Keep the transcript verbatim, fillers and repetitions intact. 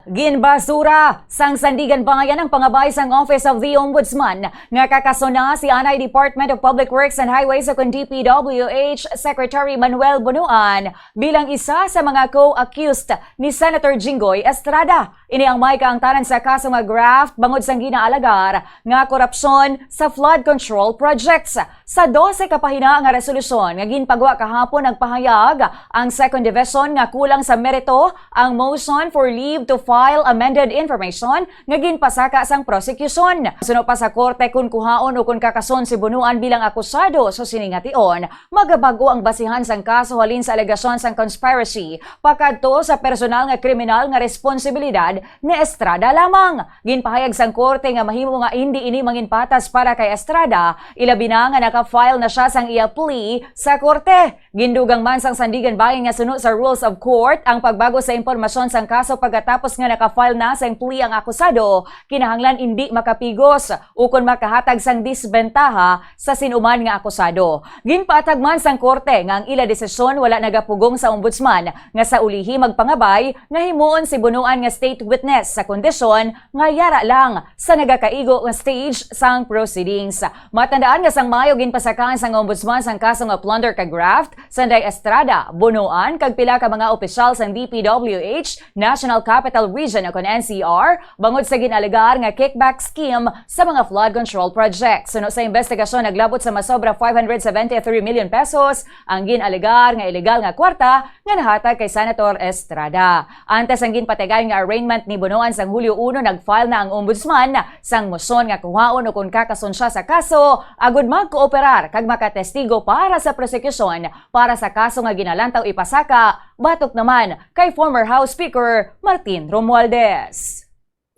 Ginbasura sang Sandiganbayan ang pangabay sang Office of the Ombudsman nga kakaso na si anay Department of Public Works and Highways o kon D P W H Secretary Manuel Bonoan bilang isa sa mga co-accused ni Senator Jinggoy Estrada. Ini ang may kaangtanan sa kaso nga graft bangod sang ginaalagar nga korupsyon sa flood control projects. Sa dose ka pahina nga resolusyon nga ginpagwa kahapon, nagpahayag ang Second Division nga kulang sa merito ang motion for leave to file amended information nga ginpasaka sang prosecution. Suno pa sa korte, kun kuhaon o kun kakason si Bonoan bilang akusado sa sini nga tion, magabag-o ang basihan sang kaso halin sa alegasyon sang conspiracy pakadto sa personal nga kriminal nga responsibilidad ni Estrada lamang. Ginpahayag sang korte nga mahimo nga indi ini manginpatas para kay Estrada, ilabi na nga naka-file na sia sang iya plea sa korte. Gindugang man sang Sandiganbayan nga suno sa rules of court ang pagbago sa impormasyon sang kaso pagkatapos nga naka-file na sang plea ang akusado, kinahanglan indi makapigos ukon makahatag sang disbentaha sa sin-o man nga akusado. Ginpatag man sang korte nga ang ila desisyon wala nagapugong sa ombudsman nga sa ulihi magpangabay nga himuon si Bonoan nga state witness sa kondisyon nga yara lang sa nagakaigo nga stage sang proceedings. Matandaan nga sang Mayo ginpasakaan sang ombudsman sang kaso nga plunder kag graft, Sanday Estrada, Bonoan, kag pila ka mga opisyal sang D P W H, National Capital Region o kon N C R, bangod sa gin-alegar nga kickback scheme sa mga flood control projects. Suno sa investigasyon, naglabot sa masobra five hundred seventy-three million pesos ang gin-alegar nga ilegal nga kwarta nga nahatag kay Senator Estrada. Antes ang ginpatigayon nga arraignment ni Bonoan sang Hulyo uno, nag-file na ang ombudsman sang motion nga kuhaon o kon kakason siya sa kaso, agud magkooperar kag makatestigo para sa prosekusyon para sa kaso nga ginalantaw ipasaka batok naman kay former House Speaker Martin Romualdez.